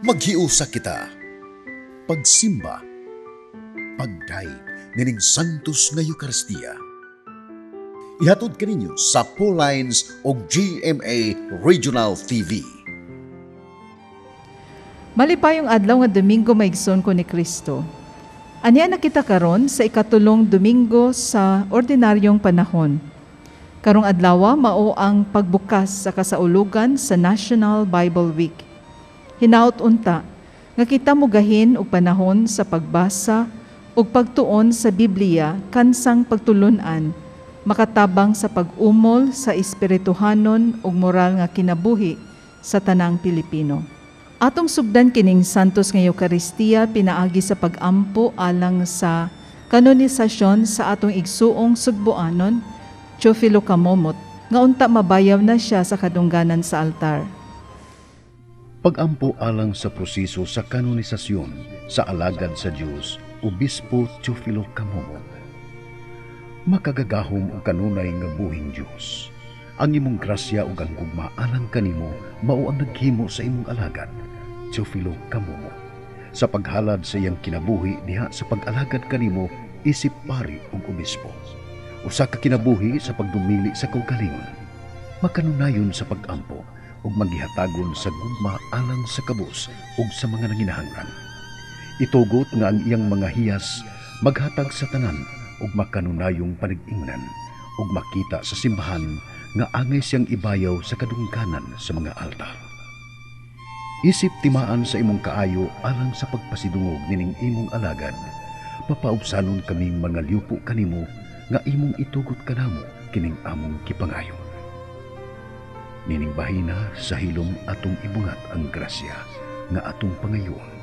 Maghiusa kita. Pagsimba. Pagdayeg nining Santos nga Eukaristiya. Ihatod kaninyo sa Lines o GMA Regional TV. Malipayong adlaw nga Domingo, mga igsoon ko ni Kristo. Ania na kita karon sa ikatulong Domingo sa ordinaryong panahon. Karong adlaw mao ang pagbukas sa kasaulugan sa National Bible Week. Hinaut unta nga kita mugahin og panahon sa pagbasa ug pagtuon sa Biblia kansang pagtulunan makatabang sa pag-umol sa espirituhanon ug moral nga kinabuhi sa tanang Pilipino. Atong sugdan kining Santos nga Eukaristiya pinaagi sa pag-ampo alang sa kanonisasyon sa atong igsuong Sugboanon, Teofilo Camomot, nga unta mabayaw na siya sa kadungganan sa altar. Pag-ampo alang sa proseso sa kanonisasyon sa alagad sa Dios, Obispo Teofilo Camomot. Makagagahom og kanunay nga buhing Dios. Ang imong grasya ug ang gugma alang kanimo mao ang naghimo sa imong alagad, Teofilo Camomot, sa paghalad sa iyang kinabuhi diha sa pag-alagad kanimo isip pari ug obispo. Usa ka kinabuhi sa pagdumili sa kaugalingon, makanunayon sa pag-ampo ug maghihatagon sa gugma alang sa kabus ug sa mga nanginahanglan. Itugot nga ang iyang mga hiyas maghatag sa tanan ug makanunayong panag-ingnan ug makita sa simbahan nga angay siyang ibayaw sa kadungganan sa mga altar. Isip timaan sa imong kaayo alang sa pagpasidungog nining imong alagad, papaubsanon kaming mga liupo kanimo nga imong itugot kanamo kining among kipangayo. Nining bahina sa hilom atong ibungat ang grasya nga atong pangayoon.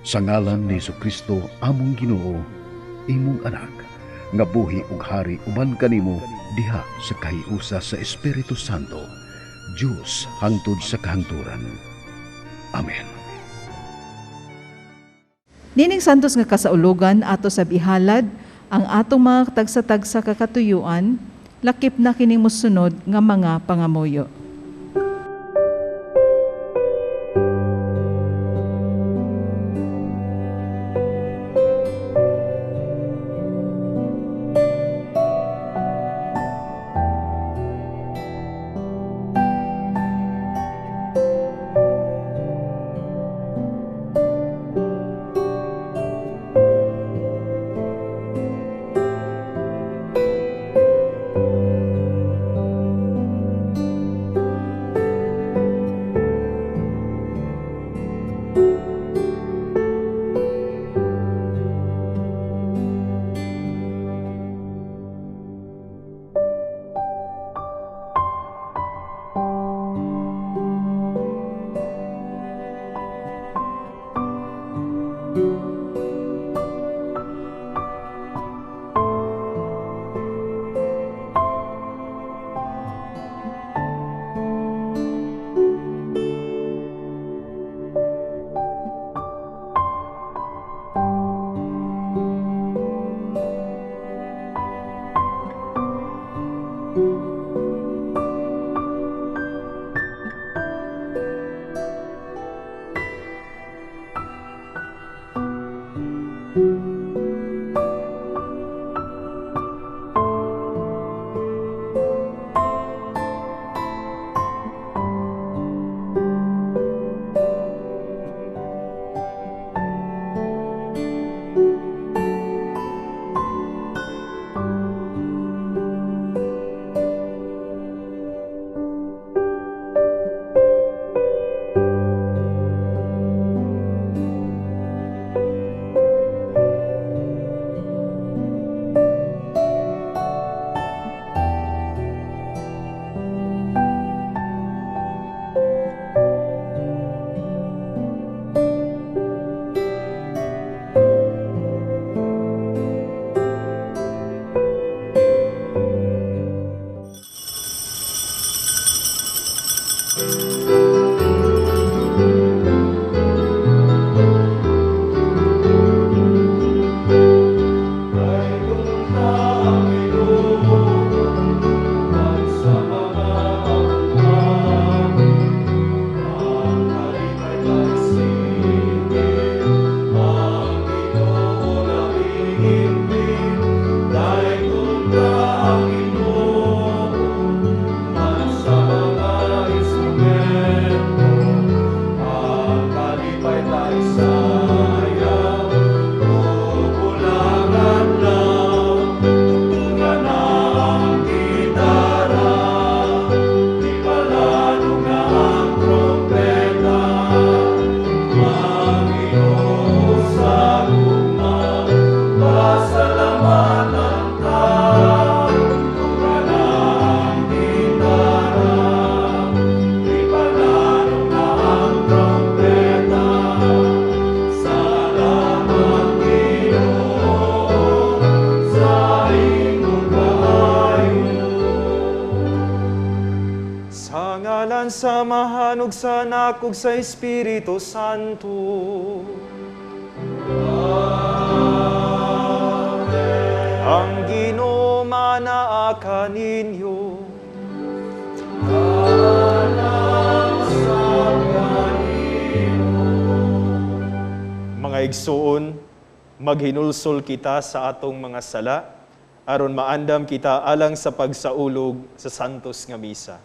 Sa ngalan ni Kristo among Ginoo, imong anak, nga buhi ug hari uban kanimo diha sa kahiusa sa Espiritu Santo, Dios hangtod sa kahangturan. Amen. Nining Santos nga kasaulugan ato sa ihalad ang atong mga tagsa-tagsa ka katuyuan, lakip na kining mosunod nga mga pangamuyo. Anak ug sa Espiritu Santo. Amen. Ang Ginoo manaa kaninyo. Mga igsuon, maghinulsol kita sa atong mga sala aron maandam kita alang sa pagsaulog sa santos nga misa.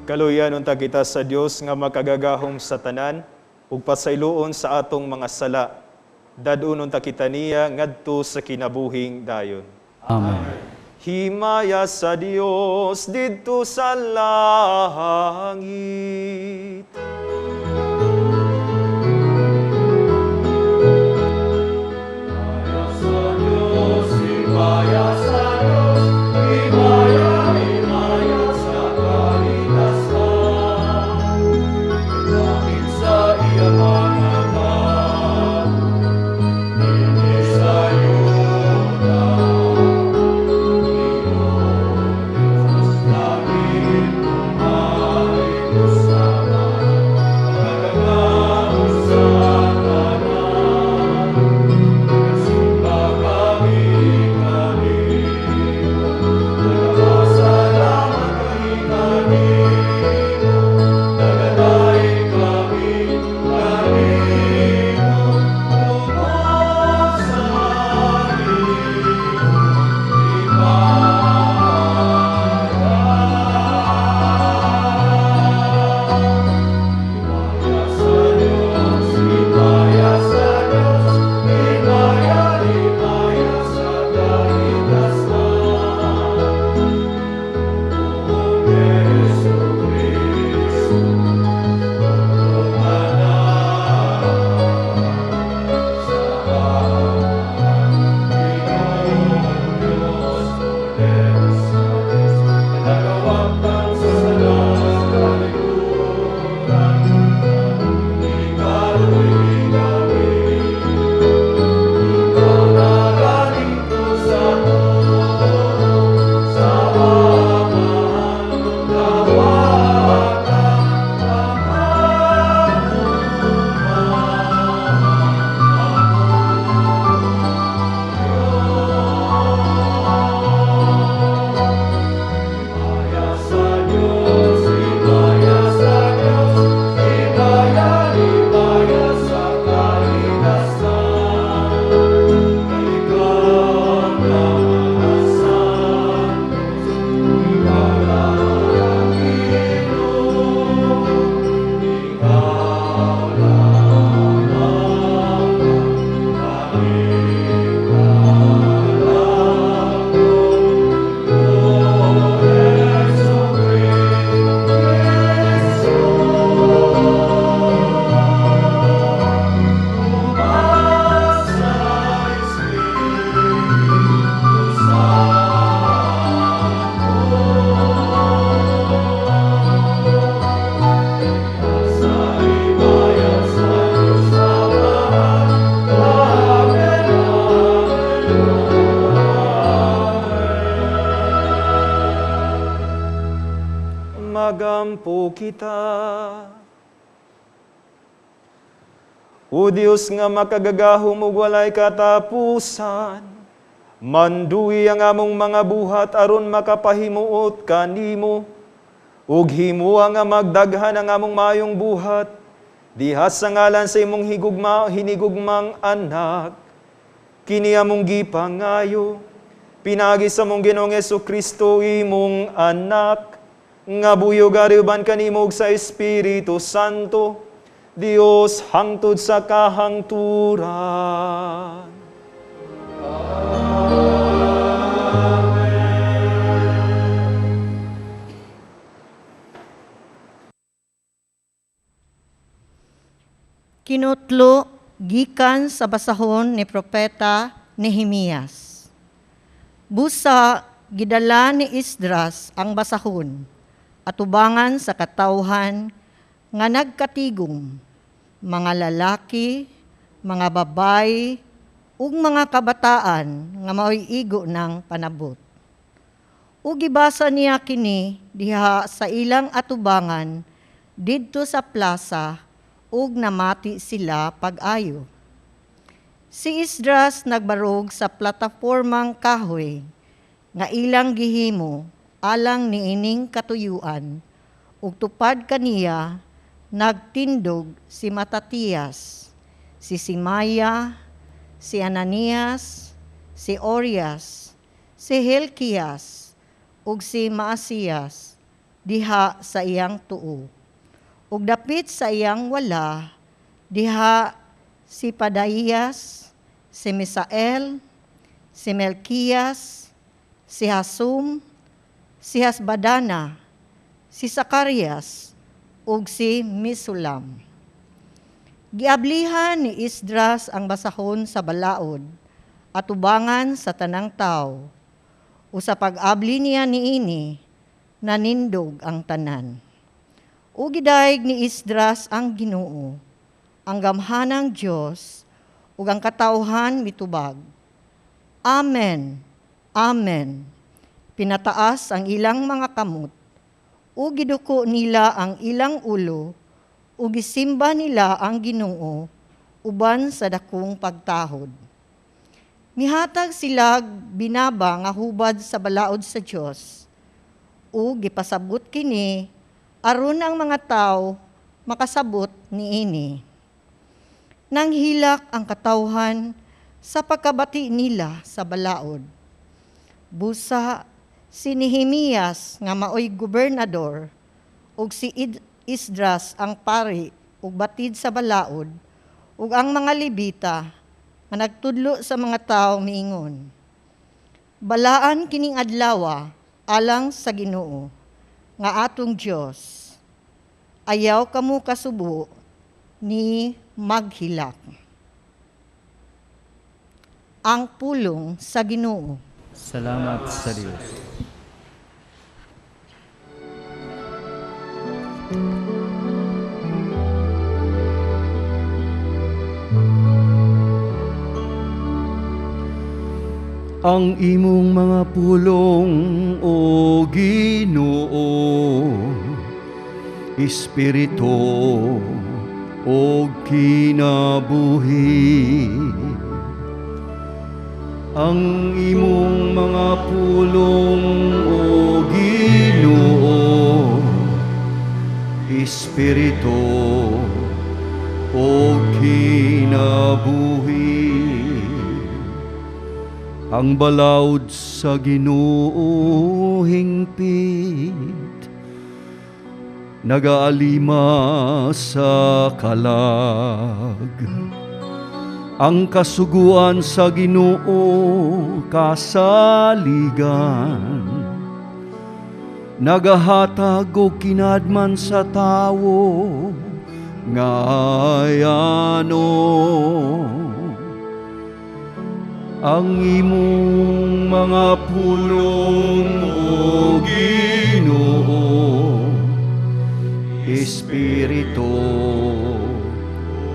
Kaluyan unta kita sa Dios nga makagagahom sa tanan ug pasayloon sa atong mga sala. Dad-on unta kita niya ngadto sa kinabuhing dayon. Amen. Himaya sa Dios didto sa langit. O Dios nga makagagahom ug walay katapusan, manduhi ang among mga buhat aron makapahimuot kanimo, ug himua nga magdaghan ang among maayong buhat diha sa ngalan sa imong hinigugmang anak. Kini among gipangayo pinaagi sa among Ginoong Hesukristo, imong anak, nga buyog uban kanimo ug sa Espiritu Santo, Dios hangtod sa kahangturan. Amen. Kinutlo gikan sa basahon ni Propeta Nehemias. Busa gidala ni Esdras ang basahon atubangan sa katawhan nga nagkatigom, mga lalaki, mga babayi, ug mga kabataan nga maoy igo ng panabot. Ug gibasa niya kini diha sa ilang atubangan didto sa plaza ug namati sila pag-ayo. Si Esdras nagbarog sa platapormang kahoy nga ilang gihimo alang niining katuyuan, ug tupad kaniya nagtindog si Matatias, si Simaya, si Ananias, si Orias, si Hilkias, ug si Maasias diha sa iyang tuo. Ug dapit sa iyang wala diha si Padaías, si Misael, si Melkias, si Hasum, si Hasbadana, si Sakarias, ug si Misulam. Giablihan ni Esdras ang basahon sa balaod, atubangan sa tanang tawo. O sa pag-abli niya niini, nanindog ang tanan. Ug gidayeg ni Esdras ang Ginoo, ang gamhanang Dios, ug ang katawhan mitubag. Amen. Amen. Pinataas ang ilang mga kamot, ug giduko nila ang ilang ulo, ug gisimba nila ang Ginoo uban sa dakong pagtahod. Mihatag sila binaba nga hubad sa balaod sa Dios, ug gipasabot kini aron ang mga tawo makasabot niini. Nanghilak ang katawhan sa pagkabati nila sa balaod. Busa si Nehemias nga maoy gobernador ug si Esdras ang pari ug batid sa balaod ug ang mga Levita nga nagtudlo sa mga tawo miingon, balaan kining adlawa alang sa Ginoo nga atong Dios. Ayaw kamo kasubo ni maghilak. Ang pulong sa Ginoo. Salamat sa Dios. Ang imong mga pulong, O Ginoo, Espiritu o kinabuhi. Ang imong mga pulong, O Ginoo, Espiritu o kinabuhi. Ang balaod sa Ginoo hingpit, nagaalima sa kalag. Ang kasuguan sa Ginoo kasaligan, nagahatag og kinadman sa tawo nga ano. Ang imong mga pulong, O Ginoo, Espiritu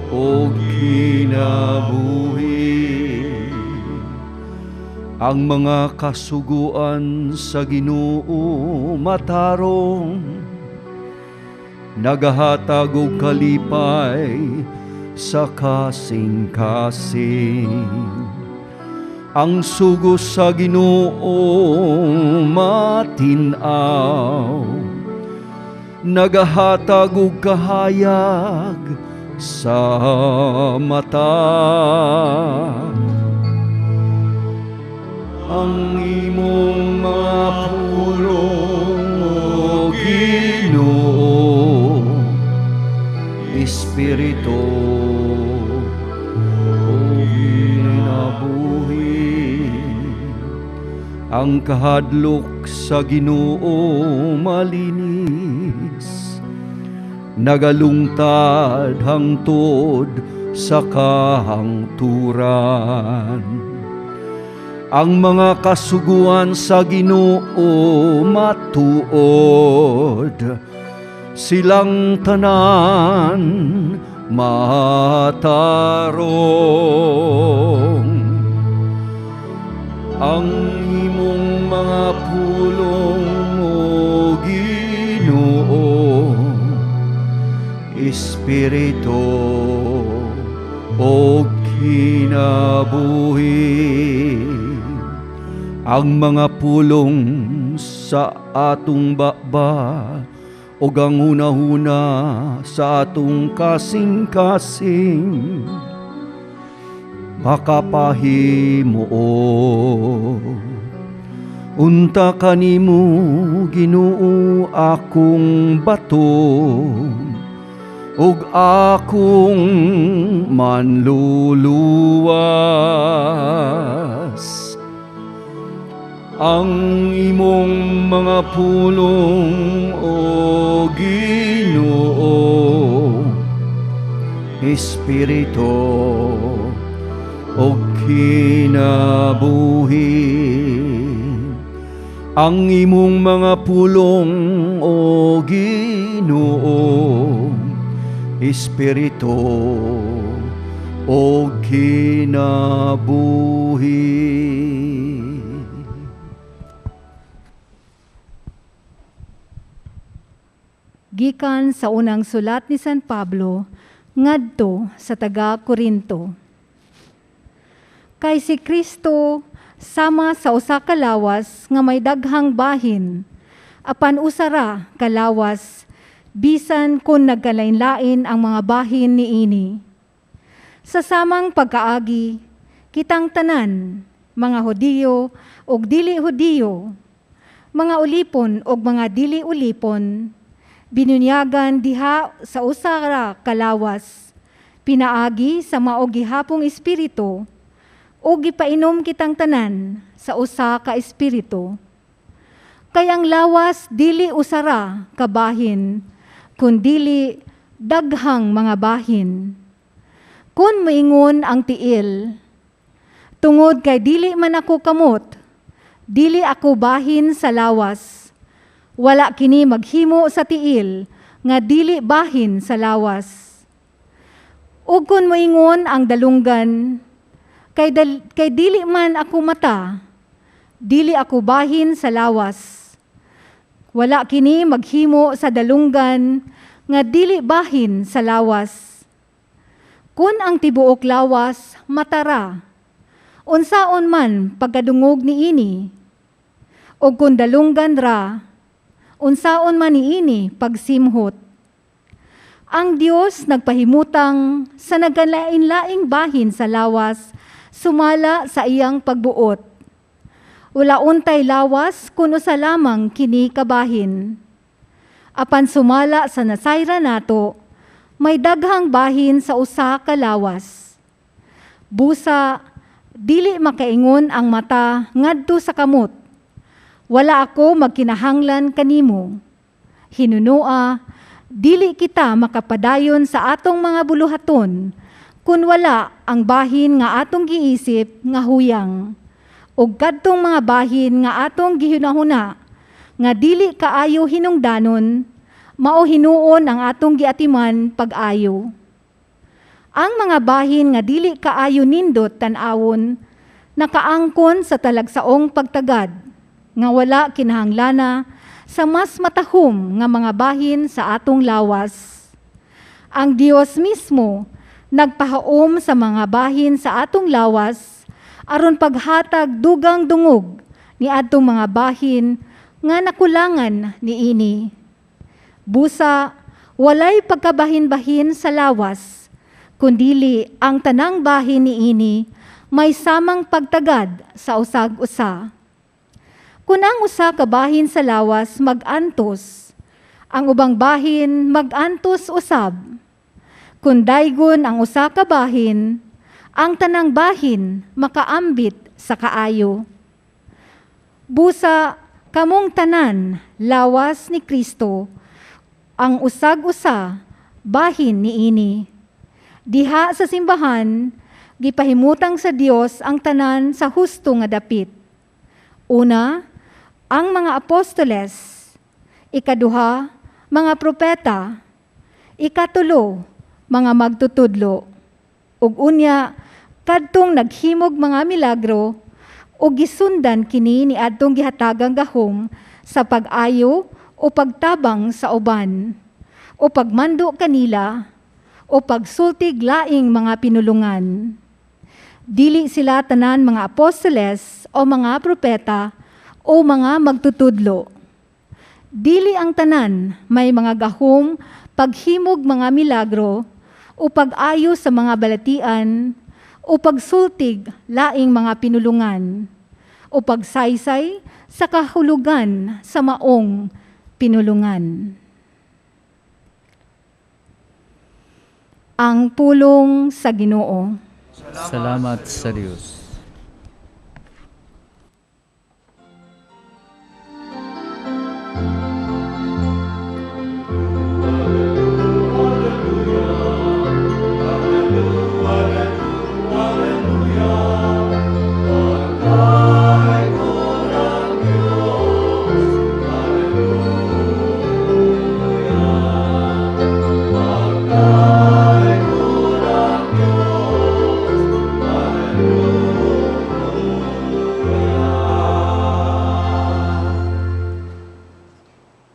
o kinabuhi. Ang mga kasuguan sa Ginoo matarong, nagahatag og kalipay sa kasing-kasing. Ang sugo sa Ginoo matin-aw, nagahatag og kahayag sa mata. Ang imong mga pulong, O Ginoo, Espiritu ug kinabuhi. Ang kahadlok sa Ginoo malinis, nagalungtad hangtod sa kahangturan. Ang mga kasuguan sa Ginoo matuod, silang tanan matarong. Ang imong mga pulong, O Ginoo, Espiritu ug kinabuhi. Ang mga pulong sa atong baba ug ang hunahuna sa atong kasing-kasing makapahimuot. Unta kanimo, Ginoo, akong bato ug akong manluluwas. Ang imong mga pulong, O Ginoo, Espiritu ug kinabuhi. Ang imong mga pulong, O Ginoo, Espiritu ug kinabuhi. Gikan sa unang sulat ni San Pablo ngadto sa taga Korinto. Kay si Kristo sama sa usa ka lawas nga may daghang bahin, apan usa ra ka lawas, bisan kun nagkalain-lain ang mga bahin niini. Sa samang pagkaagi, kitang tanan, mga Hudiyo ug dili Hudiyo, mga ulipon ug mga dili ulipon, binunyagan diha sa usa ra ka lawas, pinaagi sa mao gihapong espiritu, ug gipainom kitang tanan sa usa ka espiritu. Kay ang lawas dili usa ra ka bahin, kundili daghang mga bahin. Kun moingon ang tiil, tungod kay dili man ako kamot, dili ako bahin sa lawas, wala kini maghimo sa tiil nga dili bahin sa lawas. Ug kun moingon ang dalunggan, kay dili man ako mata, dili ako bahin sa lawas, wala kini maghimo sa dalunggan nga dili bahin sa lawas. Kun ang tibuok lawas matara, unsaon man pagkadungog niini, ug kun dalunggan ra, unsaon man niini pagsimhot. Ang Dios nagpahimutang sa nagkalain-laing bahin sa lawas, sumala sa iyang pagbuot. Wala untay lawas kun usa lamang kini kabahin. Apan sumala sa nasayra nato, may daghang bahin sa usa ka lawas. Busa, dili makaingon ang mata ngadto sa kamot, wala ako magkinahanglan kanimo. Hinunoa, dili kita makapadayon sa atong mga buluhaton kun wala ang bahin nga atong giisip nga huyang, ug kadtong mga bahin nga atong gihunahuna nga dili kaayo hinungdanon, mao hinuon ang atong giatiman pag-ayo. Ang mga bahin nga dili kaayo nindot tan-awon, nakaangkon sa talagsaong pagtagad, nga wala kinahanglana sa mas matahom nga mga bahin sa atong lawas. Ang Dios mismo nagpahaom sa mga bahin sa atong lawas aron paghatag dugang dungog ni adtong mga bahin nga nakulangan niini. Busa walay pagkabahin-bahin sa lawas, kundili ang tanang bahin niini may samang pagtagad sa usag-usa. Kun ang usa ka bahin sa lawas mag-antos, ang ubang bahin mag-antos usab. Kun daygon ang usa ka bahin, ang tanang bahin makaambit sa kaayo. Busa kamong tanan lawas ni Kristo, ang usag-usa bahin niini. Diha sa simbahan, gipahimutang sa Dios ang tanan sa husto nga dapit. Una, ang mga apostoles. Ikaduha, mga propeta. Ikatulo, mga magtutudlo. Ug unya, kadtong naghimog mga milagro ug gisundan kini ni adtong gihatagang gahom sa pag-ayo o pagtabang sa uban, o pagmando kanila, o pagsultig laing mga pinulungan. Dili sila tanan mga apostoles o mga propeta o mga magtutudlo. Dili ang tanan may mga gahom paghimog mga milagro o pag-ayo sa mga balatian o pagsultig laing mga pinulungan o pagsaysay sa kahulugan sa maong pinulungan. Ang pulong sa Ginoo. Salamat sa Dios.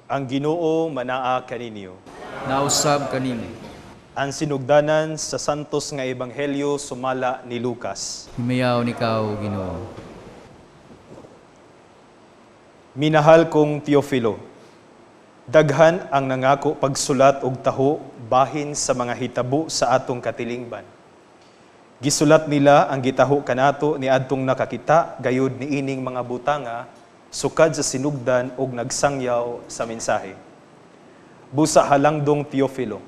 Ang Ginoo manaa kaninyo. Nausab kanimo. Ang sinugdanan sa Santos nga Ebanghelyo sumala ni Lucas. Himayaw ni ikaw, Ginoo. Minahal kong Teofilo, daghan ang nangako pagsulat og taho bahin sa mga hitabo sa atong katilingban. Gisulat nila ang gitaho kanato ni adtong nakakita gayud niining mga butanga sukad sa sinugdan og nagsangyaw sa mensahe. Busa halangdong Teofilo,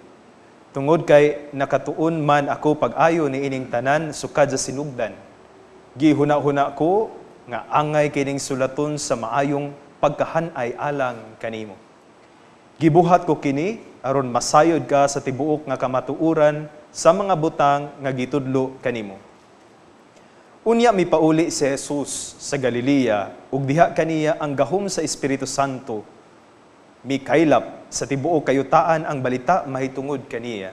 tungod kay nakatuon man ako pag-ayo niining tanan sukad sa sinugdan, gihuna-huna ko nga angay kining sulaton sa maayong pagkahanay alang kanimo. Gibuhat ko kini aron masayod ka sa tibuok nga kamatuoran sa mga butang nga gitudlo kanimo. Unya mipauli si Jesus sa Galilea ug diha kaniya ang gahom sa Espiritu Santo. Mikaylap sa tibuok kayutaan ang balita mahitungod kaniya.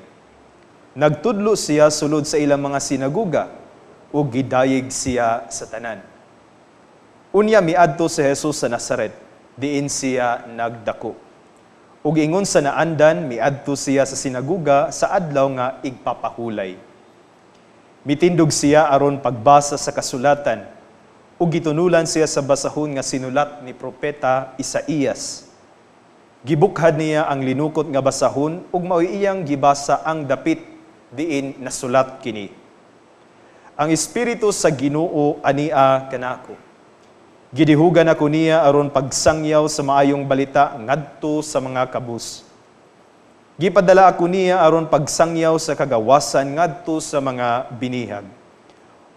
Nagtudlo siya sulod sa ilang mga sinaguga ug gidayeg siya sa tanan. Unya miadto si Jesus sa Nazaret, diin siya nagdako. Ug ingon sa naandan miadto siya sa sinaguga sa adlaw nga igpapahulay. Mitindog siya aron pagbasa sa kasulatan, ug gitunulan siya sa basahon nga sinulat ni propeta Isaías. Gibukhad niya ang linukot nga basahon ug mao'y iyang gibasa ang dapit diin nasulat kini. Ang Espiritu sa Ginoo ania kanako. Gidihugan ako niya aron pagsangyaw sa maayong balita ngadto sa mga kabus. Gipadala ako niya aron pagsangyaw sa kagawasan ngadto sa mga binihag,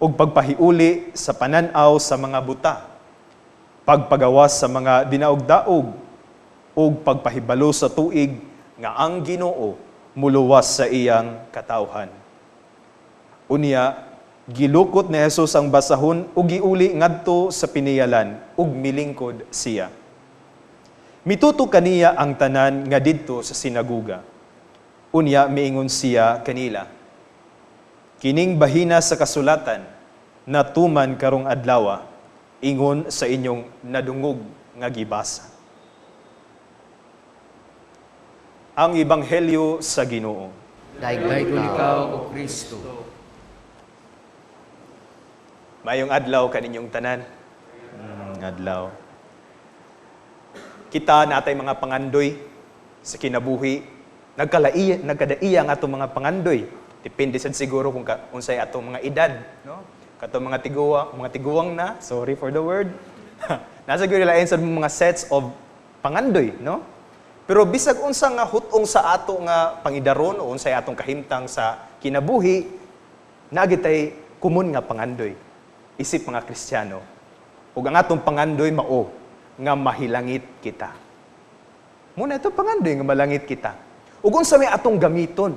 ug pagpahiuli sa panan-aw sa mga buta, pagpagawas sa mga dinaog-daog, ug pagpahibalo sa tuig nga ang Ginoo muluwas sa iyang katawhan. Unya, gilukot ni Jesus ang basahon ug giuli ngadto sa piniyalan ug milingkod siya. Mituto kaniya ang tanan nga didto sa sinaguga. Unya miingon siya kanila, kining bahina sa kasulatan natuman karong adlawa, ingon sa inyong nadungog nga gibasa. Ang Ebanghelyo sa Ginoo. Daygon ikaw, O Kristo. Mayong adlaw kaninyong tanan. Adlaw. Kita natay mga pangandoy sa kinabuhi. Nagkalaiya, nagkadaiya ang atong mga pangandoy. Depende sad siguro kung unsay atong mga edad, no? Katong mga tiguang na, sorry for the word. Nasa gyud lain sa mga sets of pangandoy, no? Pero bisag unsa nga hutong sa ato nga pangidaron o unsay atong kahimtang sa kinabuhi, naa gitay kumun nga pangandoy isip mga Kristiyano. Ug ang atong pangandoy mao nga mahilangit kita. Muna ito pangandoy nga malangit kita. Ug unsa may atong gamiton?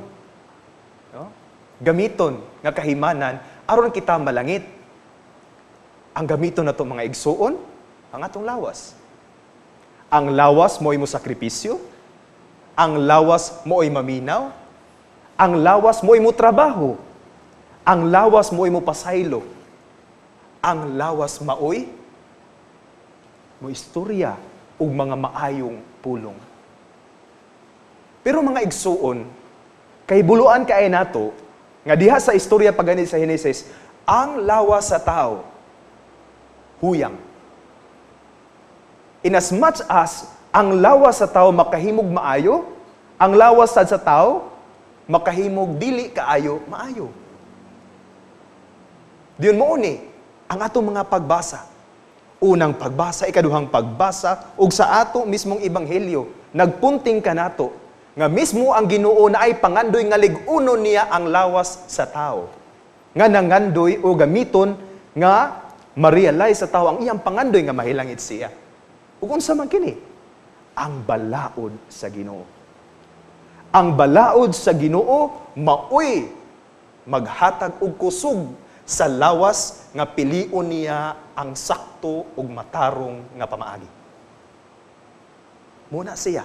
No? Gamiton nga kahimanan aron kita malangit. Ang gamiton nato, mga igsuon, ang atong lawas. Ang lawas mo'y mo sakripisyo. Ang lawas mo'y maminaw. Ang lawas mo'y mo trabaho. Ang lawas mo'y mo pasaylo. Ang lawas maoy mo istorya ug mga maayong pulong. Pero mga igsuon, kay buluan kay nato nga diha sa istorya pagani sa Henesis, ang lawas sa tao huyang. Inasmuch as ang lawas sa tao makahimog maayo, ang lawas sad sa tao makahimog dili kaayo maayo. Diyon mo ni ang atong mga pagbasa. Unang pagbasa, ikaduhang pagbasa, ug sa ato mismong ebanghelyo, nagpunting kanato nga mismo ang Ginoo na ay pangandoy nga lig-unon niya ang lawas sa tao. Nga nangandoy o gamiton nga ma-realize sa tao ang iyang pangandoy nga mahilangit siya. Ug unsa man kini? Ang balaod sa Ginoo. Ang balaod sa Ginoo maoy maghatag og kusog sa lawas nga pilion niya ang sakto ug matarong nga pamaagi. Muna siya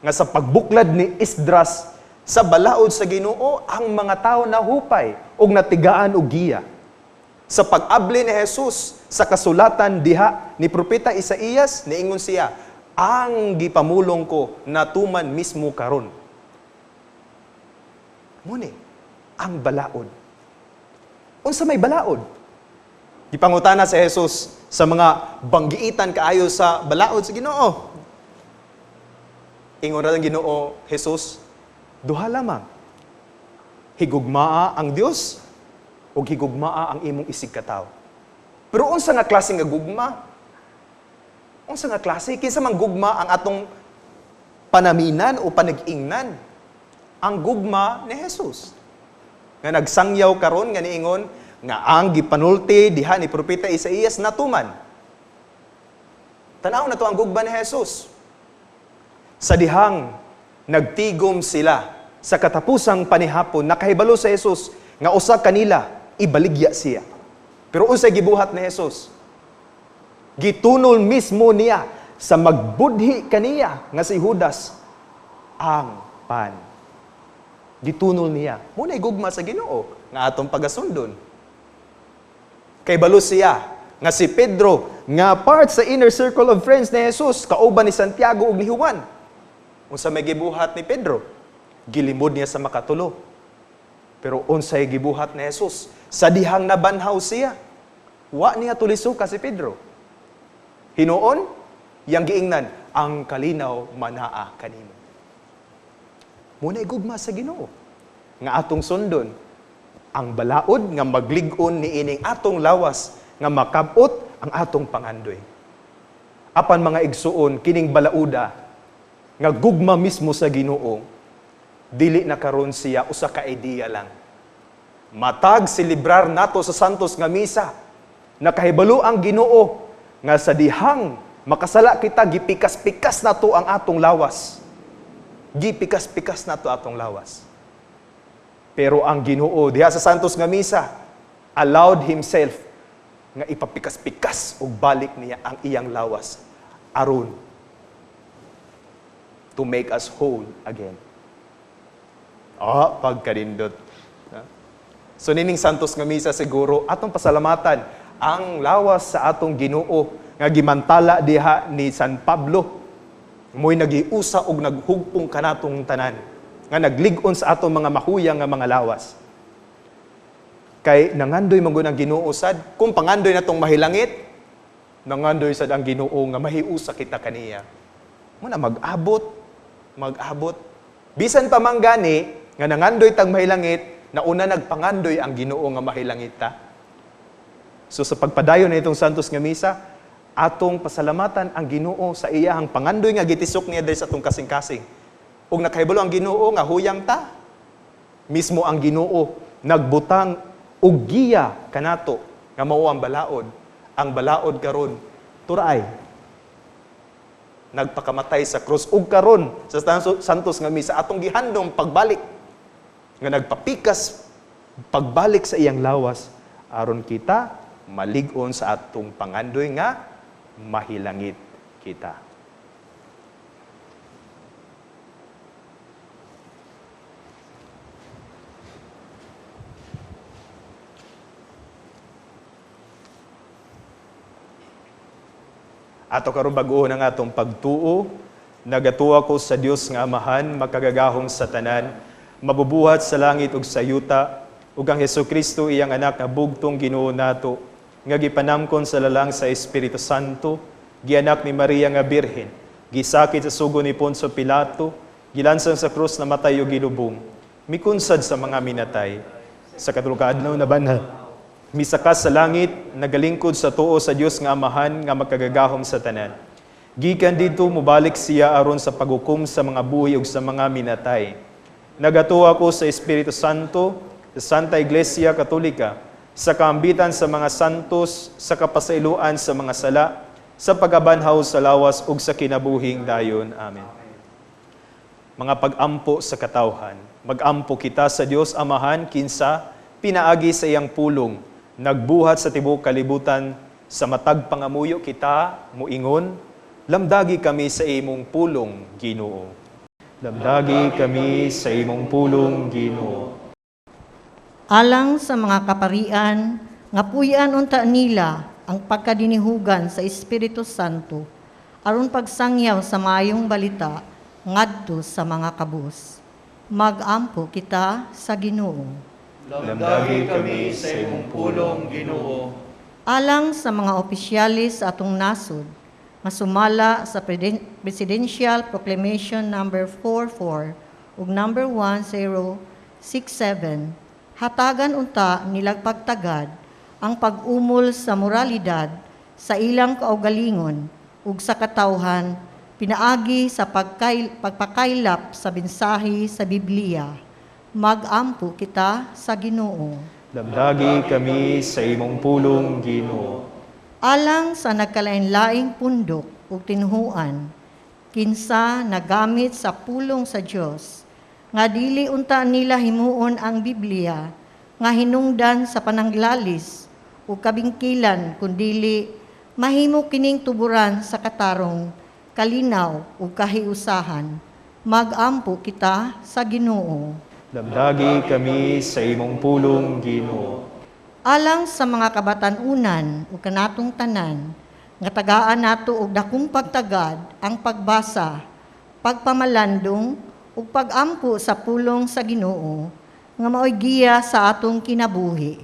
nga sa pagbuklad ni Esdras sa balaod sa Ginoo, ang mga tao nahupay ug natigaan og giya. Sa pag-abli ni Jesus sa kasulatan diha ni Propeta Isaías, niingon siya, "Ang gipamulong ko natuman mismo karon." Muni ang balaod. Unsa may balaod? Gipangutana si Jesus sa mga banggiitan kaayo sa balaod sa Ginoo. Ingon ra ang Ginoo Jesus, duha lamang. Higugmaa ang Dios ug higugmaa ang imong isigkatawo. Pero unsa nga klase nga gugma? Unsa nga klase? Kinsa man gugma ang atong panaminan o panag-ingnan? Ang gugma ni Jesus. Nga nagsangyaw karon nga niingon nga ang gipanulti diha ni Propeta Isaías natuman. Tanaw na to ang gugma ni Jesus. Sa dihang nagtigom sila sa katapusang panihapon, nakahibalo sa Jesus nga usa kanila ibaligya siya. Pero unsay gibuhat ni Jesus? Gitunol mismo niya sa magbudhi kaniya nga si Judas ang pan. Gitunol niya. Muna'y gugma sa Ginoo nga atong pagasundon. Kay balo siya nga si Pedro nga part sa inner circle of friends ni Jesus, kauban ni Santiago ug ni Juan. Unsa may gibuhat ni Pedro? Gilimod niya sa makatulo. Pero unsay gibuhat ni Jesus? Sa dihang nabanhaw siya, wa niya tulisuka si Pedro. Hinuon, yang giingnan, ang kalinaw manaa kanimo. Muna'y gugma sa Ginoo nga atong sundon. Ang balaod nga maglig-on niining atong lawas nga makabot ang atong pangandoy. Apan mga igsuon, kining balauda nga gugma mismo sa Ginoo, dili na karon siya usa ka idea lang. Matag selebrar nato sa Santos nga misa, nakahibalo ang Ginoo nga sa dihang makasala kita, gipikas-pikas nato ang atong lawas. Gipikas-pikas nato atong lawas. Pero ang Ginoo diha sa Santos nga misa allowed himself nga ipapikas-pikas ug balik niya ang iyang lawas aron to make us whole again. Ah, pagkanindot. So nining Santos nga misa siguro atong pasalamatan ang lawas sa atong Ginoo nga gimantala diha ni San Pablo. Mo'y nagiusa og naghugpong kanatong tanan. nga naglig-on sa atong mga mahuyang nga mga lawas. Kay nangandoy man gud ang Ginoo sad, kung pangandoy natong mahilangit, nangandoy sad ang Ginoo nga mahiusa kita kaniya. Muna mag-abot, mag-abot. Bisan pa man gani nga nangandoy tag mahilangit, nauna nagpangandoy ang Ginoo nga mahilangit ta. So sa pagpadayon na itong Santos nga Misa, atong pasalamatan ang Ginoo sa iyahang pangandoy nga gitisok niya diri sa atong kasing-kasing. Ug nakahibalo ang Ginoo nga huyang ta. Mismo ang Ginoo nagbutang og giya kanato nga mao ang balaod. Ang balaod karon turaay nagpakamatay sa krus ug karon sa Santos nga Misa atong gihandom pagbalik nga nagpapikas pagbalik sa iyang lawas aron kita malig-on sa atong pangandoy nga mahilangit kita. Ato karon bag-o ang atong pagtuo, nagatuo ko sa Dios nga Amahan, makagagahom sa tanan, mabubuhat sa langit ug sa yuta, ug ang Hesukristo iyang anak nga bugtong Ginoo nato, nga gipanamkon sa lalang sa Espiritu Santo, gianak ni Maria nga Birhen, gisakit sa sugo ni Poncio Pilato, gilansang sa krus namatay ug gilubong, mikunsad sa mga minatay, sa katulo ka adlaw nabanhal, misaka sa langit, nagalingkod sa tuo sa Dios nga Amahan nga makagagahom sa tanan. Gikan didto mobalik siya aron sa paghukom sa mga buhi ug sa mga minatay. Nagatuo ako sa Espiritu Santo, sa Santa Iglesia Katolika, sa kaambitan sa mga santos, sa kapasayloan sa mga sala, sa pagabanhaw sa lawas ug sa kinabuhing dayon. Amen. Mga pag-ampo sa katawhan, mag-ampo kita sa Dios Amahan kinsa pinaagi sa iyang pulong, nagbuhat sa tibuok kalibutan, sa matag pangamuyo kita muingon, lamdagi kami sa imong pulong, Ginoo. Lamdagi kami sa imong pulong, Ginoo. Alang sa mga kaparian, nga puy-an unta nila ang pagkadinihugan sa Espiritu Santo, aron pagsangyaw sa maayong balita ngadto sa mga kabus. Mag-ampo kita sa Ginoo. Lamdagi kami sa imong pulong, Ginoo. Alang sa mga opisyalis sa atong nasod, nga sumala sa Presidential Proclamation number 44 ug number 1067, hatagan unta nilag pagtagad ang pag-umol sa moralidad sa ilang kaugalingon ug sa katawhan pinaagi sa pagpakaylap sa mensahe sa Biblia. Mag-ampo kita sa Ginoo. Lamdagi kami sa imong pulong, Ginoo. Alang sa nagkalain-laing pundok ug tinuhuan, kinsa nagamit sa pulong sa Dios, nga dili unta nila himuon ang Biblia, nga hinungdan sa pananglalis ug kabingkilan, kundili mahimo kining tuburan sa katarong, kalinaw ug kahiusahan. Mag-ampo kita sa Ginoo. Lamdagi kami sa imong pulong, Ginoo. Alang sa mga kabatan-unan ug kanatong tanan, nga tagaan nato og dakong pagtagad ang pagbasa, pagpamalandong ug pag-ampo sa pulong sa Ginoo, nga maoy giya sa atong kinabuhi.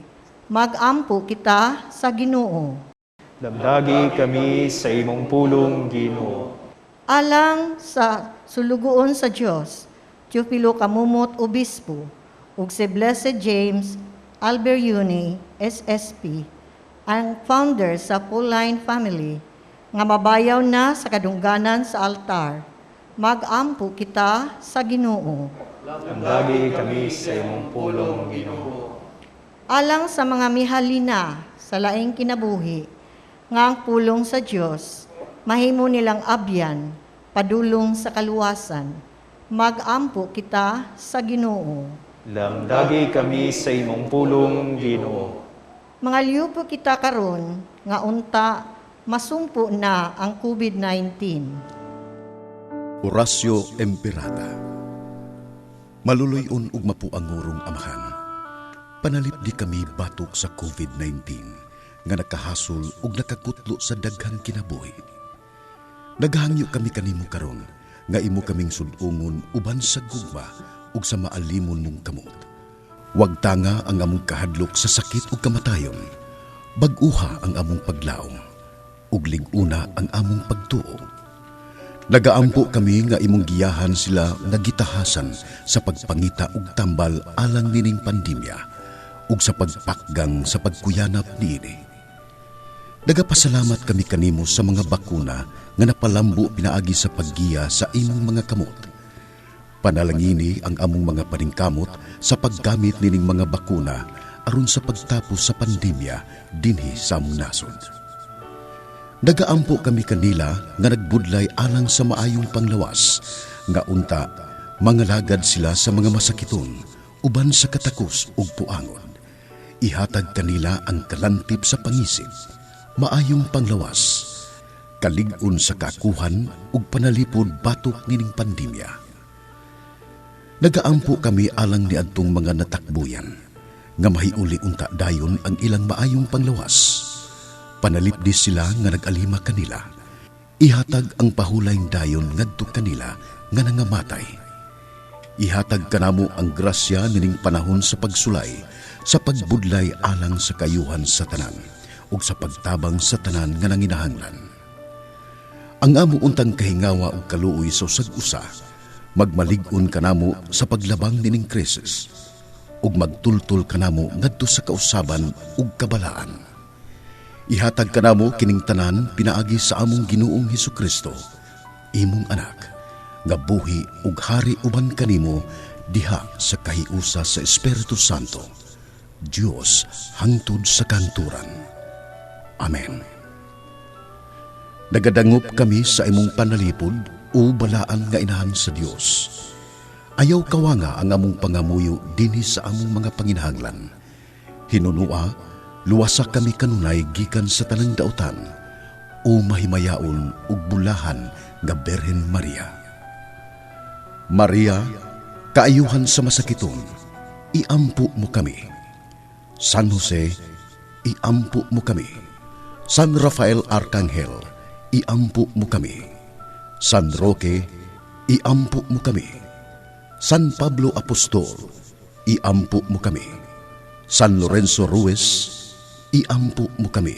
Mag-ampo kita sa Ginoo. Lamdagi kami sa imong pulong, Ginoo. Alang sa sulugoon sa Dios, Teofilo Camomot Obispo ug si Blessed James Alberyuni SSP, ang founder sa Pauline family, nga mabayaw na sa kadungganan sa altar. Mag-ampo kita sa Ginoo. Lamdagi kami sa imong pulong, Ginoo. Alang sa mga mihalina sa laing kinabuhi, nga ang pulong sa Dios mahimo nilang abyan padulong sa kaluwasan. Mag-ampo kita sa Ginoo. Lamdagi kami sa imong pulong, Ginoo. Mga liupo kita karon nga unta masumpo na ang COVID-19. Horacio Emperada. Maluloy-on ug mapuangurong amahan. Panalip di kami batok sa COVID-19 nga nakahasol ug nakakutlo sa daghang kinabuhi. Naghangyo kami kanimo karon nga imo kaming sud-ungon uban sa gugma ug sa maalimon mong kamot. Wag tanga ang among kahadlok sa sakit ug kamatayon. Bag-uha ang among paglaom ug lig-una ang among pagtuo. Nagaampo kami nga imong giyahan sila nga gitahasan sa pagpangita og tambal alang nining pandemya ug sa pagpakgang sa pagkuyanap niini. Nagapasalamat kami kanimo sa mga bakuna nga napalambo pinaagi sa paggiya sa imong mga kamot. Panalangini ang among mga paningkamot sa paggamit nining mga bakuna aron sa pagtapos sa pandemya dinhi sa among nasod. Nagaampo kami kanila nga nagbudlay alang sa maayong panglawas, nga unta mangalagad sila sa mga masakiton uban sa katakos ug puangon. Ihatag kanila ang kalantip sa pangisip, maayong panglawas, kalig-on sa kakuhan ug panalipod batok nining pandemya. Nagaampo kami alang niadtong mga natakbuyan, nga mahiuli unta dayon ang ilang maayong panglawas. Panalipdi sila nga nag-alima kanila. Ihatag ang pahulayng dayon ngadto kanila nga nangamatay. Ihatag kanamo ang grasya nining panahon sa pagsulay, sa pagbudlay alang sa kayuhan sa tanan, ug sa pagtabang sa tanan nga nanginahanglan. Ang amo untang kahingawa ug kaluoy sa usag-usa, magmalig-on kanamo sa paglabang nining krisis, ug magtultol kanamo ngadto sa kausaban ug kabalaan. Ihatag kanamo kining tanan pinaagi sa among Ginoong Hesukristo, imong anak, nga buhi ug hari uban kanimo diha sa kahiusa sa Espiritu Santo, Dios hangtod sa kanturan. Amen. Nagadangop kami sa imong panalipod o balaan nga inahan sa Dios. Ayaw kawanga ang among pangamuyo dinhi sa among mga panginahanglan. Hinunua, luwasa kami kanunay gikan sa tanang dautan o mahimayaon ug bulahan nga Birhen Maria. Maria, kaayuhan sa masakiton, iampo mo kami. San Jose, iampo mo kami. San Rafael Arcangel, iampo mo kami. San Roque, iampo mo kami. San Pablo Apostol, iampo mo kami. San Lorenzo Ruiz, iampo mo kami.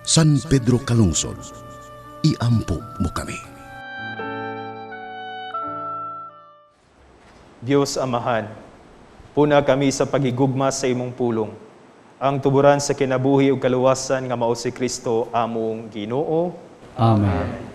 San Pedro Calungsod, iampo mo kami. Diyos Amahan, puna kami sa pagigugma sa imong pulong. Ang tuburan sa kinabuhi ug kaluwasan nga mao si Kristo among Ginoo. Amen.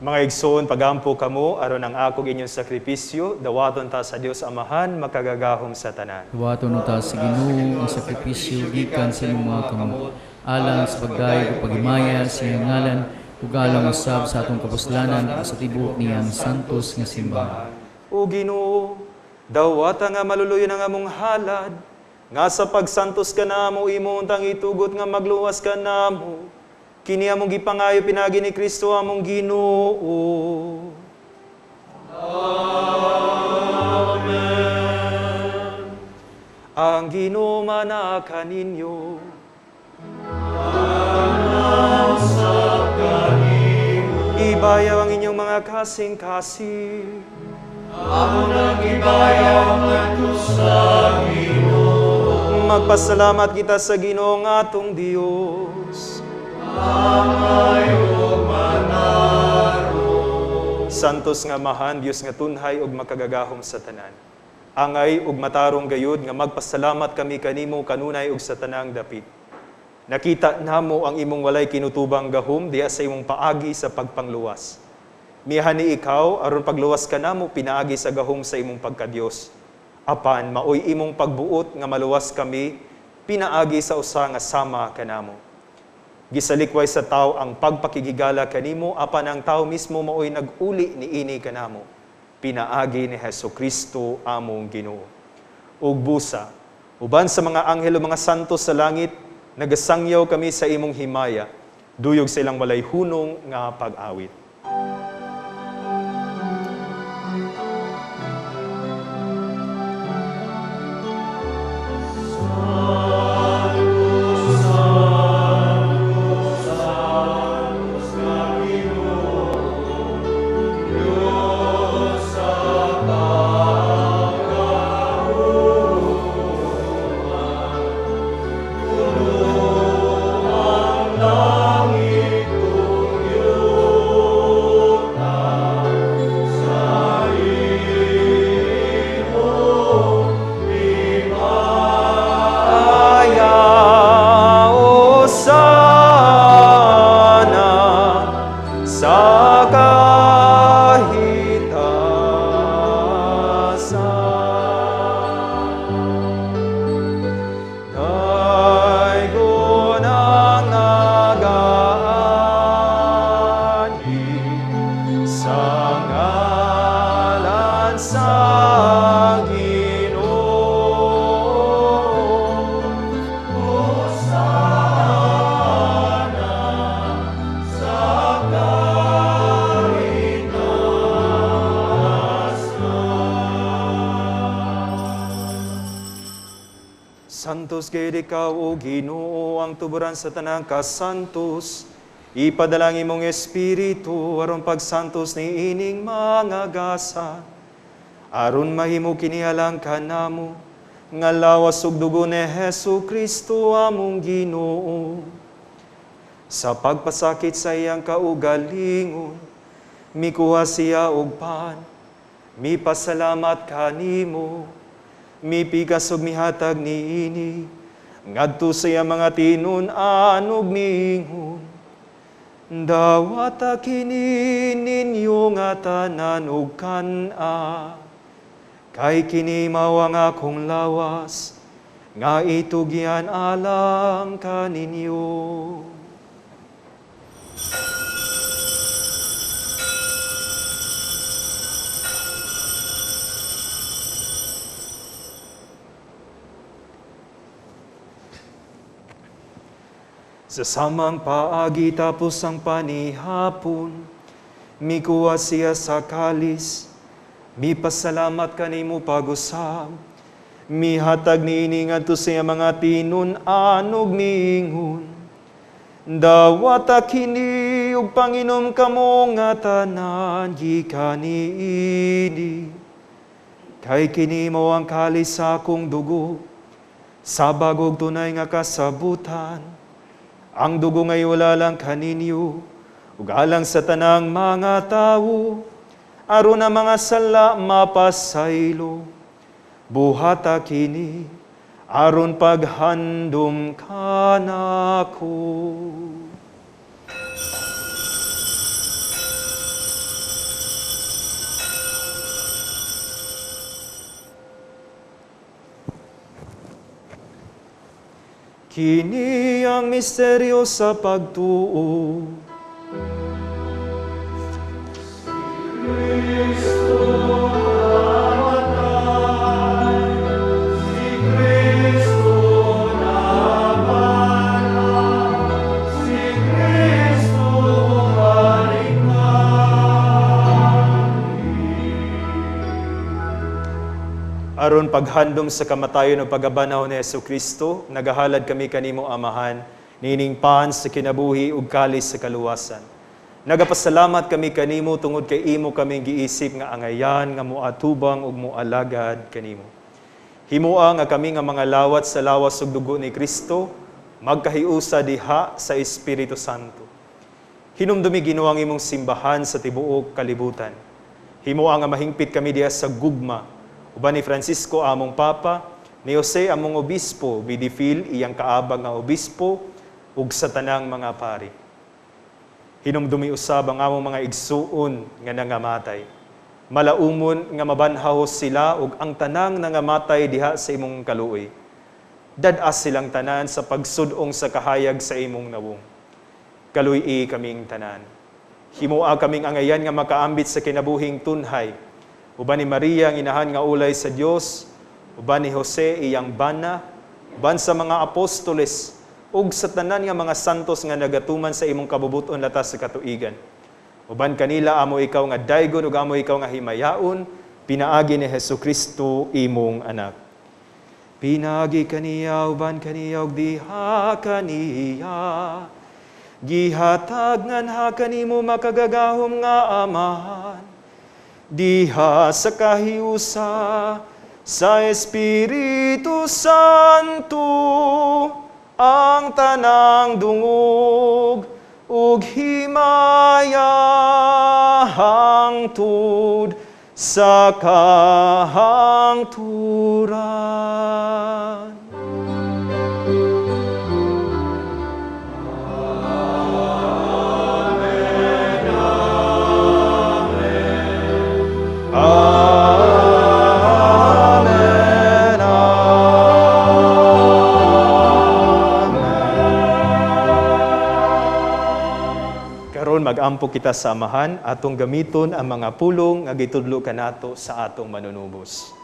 Mga igsoon, pagampo kamo aron ang akong inyong sakripisyo, dawaton ta sa Dios Amahan, makagagahom sa tanan. Dawaton ta sa Ginoo ang sakripisyo gikan sa imong mga kamot, alang sa pagdayeg ug paghimaya sa iyang ngalan ug alang usab sa atong kapuslanan ug sa tibuok niyang santos nga simbahan. O Ginoo, dawata nga maluluyon ang among halad, Nga sa pagsantos kanamo, imo untang itugot nga magluwas kanamo. Kini among gipangayo pinaagi ni Kristo among Ginoo. Amen. Ang Ginoo manaa kaninyo. Ibayaw ang inyong mga kasing-kasing. Amo nang ibayaw ngadto sa Ginoo. Magpasalamat kita sa Ginoo nga atong Dios. Angay ug manarong. Santos nga Amahan, Dios nga tunhay ug makagagahom sa tanan. Angay ug matarong gayud nga magpasalamat kami kanimo kanunay ug sa tanang dapit. Nakita namo ang imong walay kinutubang gahom diha sa imong paagi sa pagpangluwas. Mihani ikaw aron pagluwas kanamo pinaagi sa gahom sa imong pagkadiyos. Apan maoy imong pagbuot nga maluwas kami pinaagi sa usa nga sama kanamo. Gisalikway sa tao ang pagpakigigala kanimo apan ang tao mismo maoy nag-uli niini kanamo. Pinaagi ni Hesus Kristo among Ginoo. Ug busa, uban sa mga anghel o mga santo sa langit, nagasangyaw kami sa imong himaya, duyog sa ilang walay hunong nga pag-awit. Santos gayud ikaw, o Ginoo, ang tuburan sa tanang kasantos. Ipadala ang imong espiritu aron pagsantos ni ining mga gasa. Aron mahimo kini alang kanamo nga lawas ug dugo ni Hesus Kristo among Ginoo. Sa pagpasakit sa iyang kaugalingon, mikuha siya og pan, mipasalamat kanimo, mipikas ug mihatag niini, ngadto sa iyang mga tinun-an ug miingon, dawata kini ninyo nga tanan ug kan-a, kay kini mao ang akong lawas, nga itugyan alang kaninyo. Sa samang paagi tapos ang panihapon, mikuha siya sa kalis, mipasalamat kanimo pag-usab, mihatag niini ngadto sa iyang mga tinun-an ug miingon, dawata kini ug panginom kamo nga tanan gikan niini, kay kini mao ang kalis sa akong dugo, sa bagog tunay nga kasabutan. Ang dugo ngay wala lang kaninyo, ug alang sa tanang mga tawo, aron ang mga sala mapasaylo. Buhata kini, aron paghandom kanako. Kini ang misteryo sa pagtuo. Si Kristo namatay, si Kristo Aron paghandom sa kamatayon ug pagkabanhaw ni Hesukristo, nagahalad kami kanimo, Amahan, niining pan sa kinabuhi ug kalis sa kaluwasan. Nagapasalamat kami kanimo tungod kay imo kaming giisip nga angayan nga moatubang ug moalagad kanimo. Himoa nga kami nga mga lawat sa lawas ug dugo ni Kristo magkahiusa diha sa Espiritu Santo. Hinumdumi, Ginoo, ang imong simbahan sa tibuok kalibutan. Himoa nga mahingpit kami diha sa gugma uban ni Francisco among Papa, ni Jose among Obispo, Bidifil iyang kaabag nga obispo, ug sa tanang mga pari. Hinumdumi usab ang among mga igsuon nga nangamatay. Malaumon nga mabanhaw sila ug ang tanang nangamatay diha sa imong kaluoy. Dad-as silang tanan sa pagsud-ong sa kahayag sa imong nawong. Kaluy-i kaming tanan. Himoa kaming angayan nga makaambit sa kinabuhing tunhay. Uban ni Maria ang inahan nga ulay sa Dios, uban ni Jose iyang bana, uban sa mga apostoles, ug sa tanan nga mga santos nga nagatuman sa imong kabubuton latas sa katuigan. Uban kanila amo ikaw nga daygon ug amo ikaw nga himayaon, pinaagi ni Hesukristo imong anak. Pinaagi kaniya, uban kaniya, ug diha kaniya, gihatag nganha kanimo makagagahom nga Amahan, diha sa kahiusa sa Espiritu Santo, ang tanang dungog ug himaya hangtod sa kahangturan. Amen. Amen. Karon mag-ampo kita sa Amahan, atong gamiton ang mga pulong nga gitudlo kanato sa atong manunubos.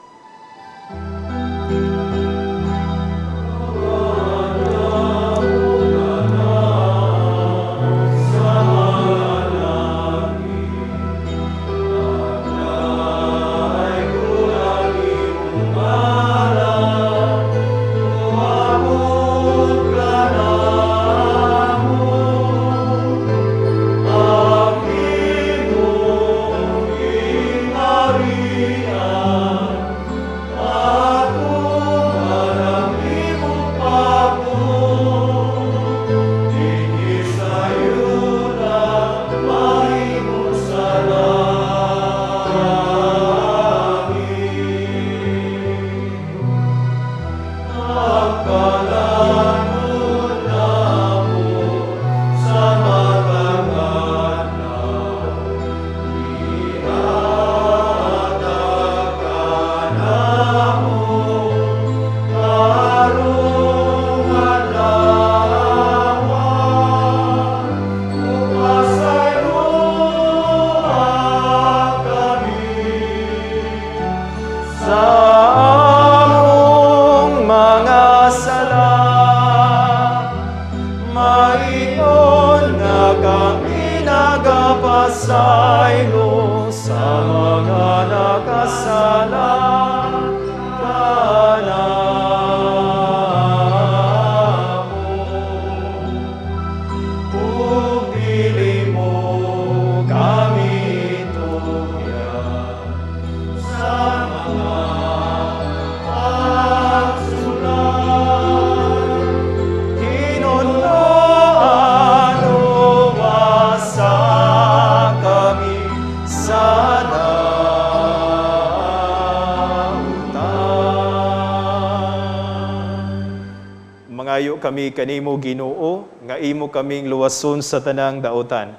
Kami kanimo, Ginoo, nga imo kaming luwason sa tanang daotan.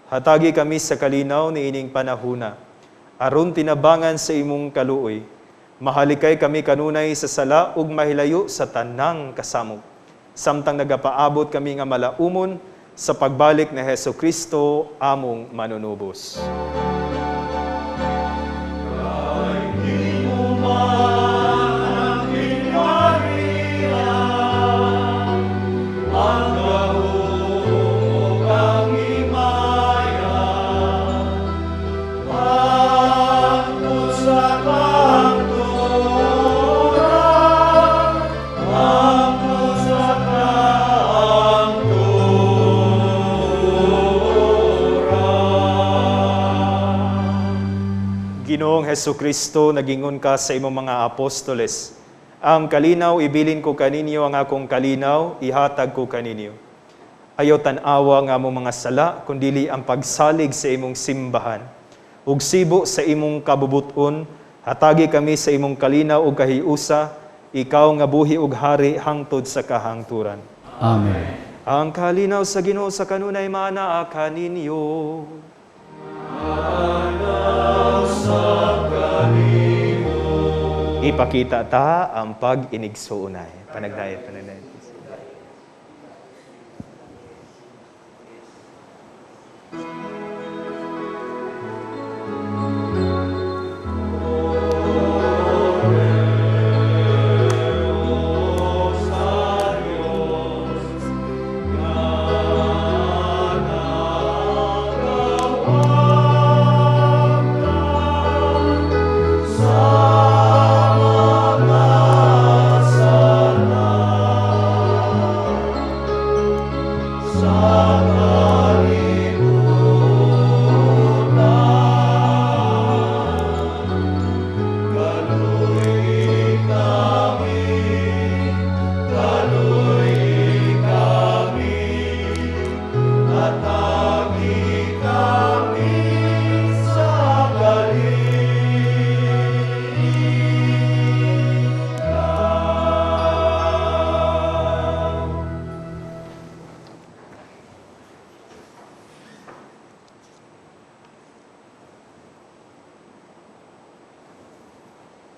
Hatagi kami sa kalinaw niining panahuna, aron tinabangan sa imong kaluoy. Mahalikay kami kanunay sa sala ug mahilayo sa tanang kasamok, samtang nagapaabot kami nga malaumon sa pagbalik ni Hesukristo among manunubos. Sa kangturan. Ginoong Hesukristo, nagingon ka sa imong mga apostoles, "Ang kalinaw ibilin ko kaninyo, ang akong kalinaw ihatag ko kaninyo." Ayaw tan-awa nga among mga sala, kundili ang pagsalig sa imong simbahan. Ug sibo sa imong kabubuton, hatagi kami sa imong kalinaw ug kahiusa, ikaw nga buhi ug hari hangtod sa kahangturan. Amen. Ang kalinaw sa Ginoo sa kanunay maanaa kaninyo. Ipakita ta ang pag-inigsuonay. Panagdayat, panagdayat.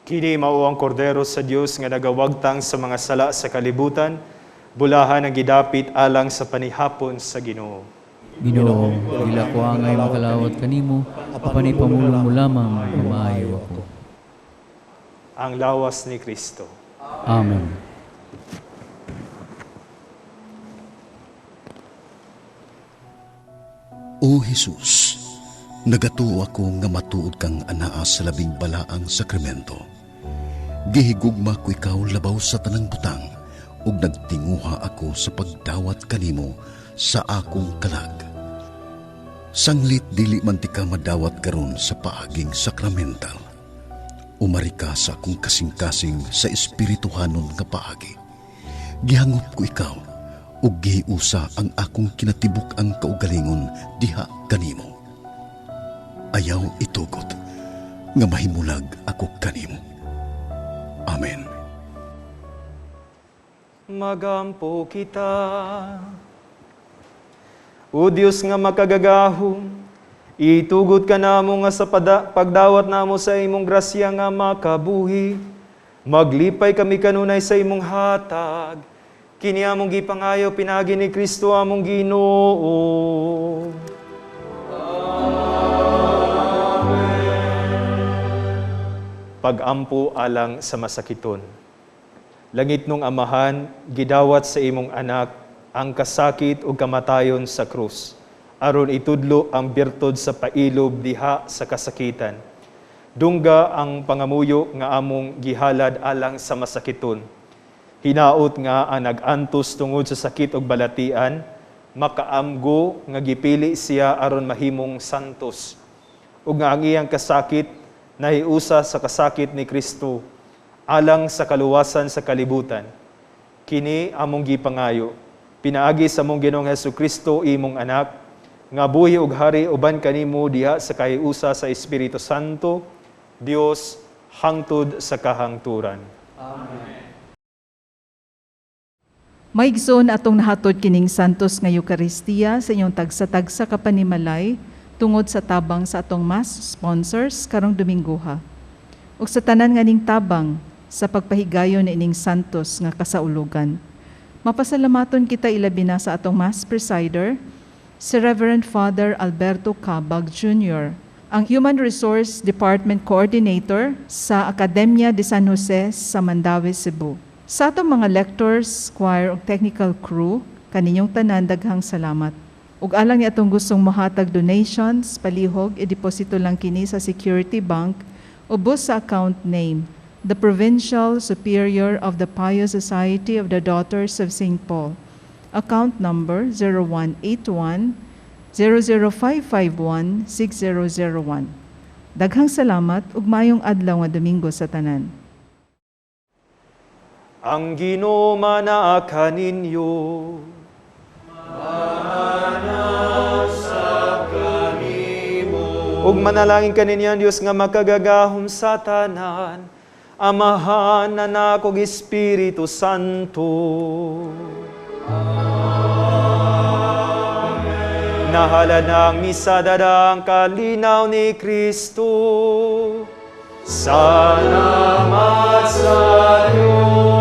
Kini mao ang kordero sa Dios nga nagawagtang sa mga sala sa kalibutan, bulahan ang gidapit alang sa panihapon sa Ginoo. Ginoo, dili ko angay makalawat kanimo, apan ipamulong mo lamang, mamaayo ako. Ang lawas ni Kristo. Amen. O Jesus, nagatuo ako nga matuod kang anaa sa labing balaang sakramento. Gihigugma ko ikaw labaw sa tanang butang, ug nagtinguha ako sa pagdawat kanimo sa akong kalag. Sanglit dili man ti ka madawat karon sa paaging sakramental. Umari ka sa akong kasing-kasing sa espirituhanon nga paagi. Gihangop ko ikaw, ug gihiusa ang akong kinatibuk-ang kaugalingon diha kanimo. Ayaw itugot nga mahimulag ako kanimo. Amen. Magampo kita. O Dios nga makagagahom, itugot ka namo nga sa pagdawat namo sa imong grasya nga makabuhi. Maglipay kami kanunay sa imong hatag. Kini among gipangayo pinaagi ni Kristo among Ginoo. Amen. Pagampo alang sa masakiton. Langit nung Amahan, gidawat sa imong anak ang kasakit ug kamatayon sa krus, aron itudlo ang birtud sa pailob diha sa kasakitan. Dungga ang pangamuyo nga among gihalad alang sa masakiton. Hinaot nga ang nag-antos tungod sa sakit ug balatian, makaamgo nga gipili siya aron mahimong santos. Ug nga ang iyang kasakit nahiusa sa kasakit ni Kristo alang sa kaluwasan sa kalibutan. Kini among gipangayo, pinaagi sa among Ginoong Hesukristo imong anak, nga buhi ug hari uban kanimo diha sa kahiusa sa Espiritu Santo, Dios hangtod sa kahangturan. Amen. Maigsoon atong nahatod kining Santos nga Eukaristiya sa inyong tagsa-tagsa ka panimalay tungod sa tabang sa atong mass sponsors karong Dominggoha. Ug sa tanan nga ning tabang sa pagpahigayon ni ining Santos nga kasaulugan. Mapasalamaton kita ilabi na sa atong mass presider, si Reverend Father Alberto Cabag Jr., ang Human Resource Department Coordinator sa Academia de San Jose sa Mandaue, Cebu. Sa atong mga lectors, choir ug technical crew, kaninyong tanan daghang salamat. Ug alang ni atong gustong mohatag donations, palihog, i-deposito lang kini sa Security Bank ubos sa account name, the Provincial Superior of the Pious Society of the Daughters of St. Paul. Account number 0181 00551 6001. Daghang salamat ug maayong adlaw nga Domingo sa tanan. Ang Ginoo manaa kaninyo. Ug manalangin kaninyo ang Dios nga makagagahom sa tanan, Amahan, Anak ug Espiritu Santo. Amen. Nahala na ang misa, dada ang kalinaw ni Kristo. Salamat sa Diyos.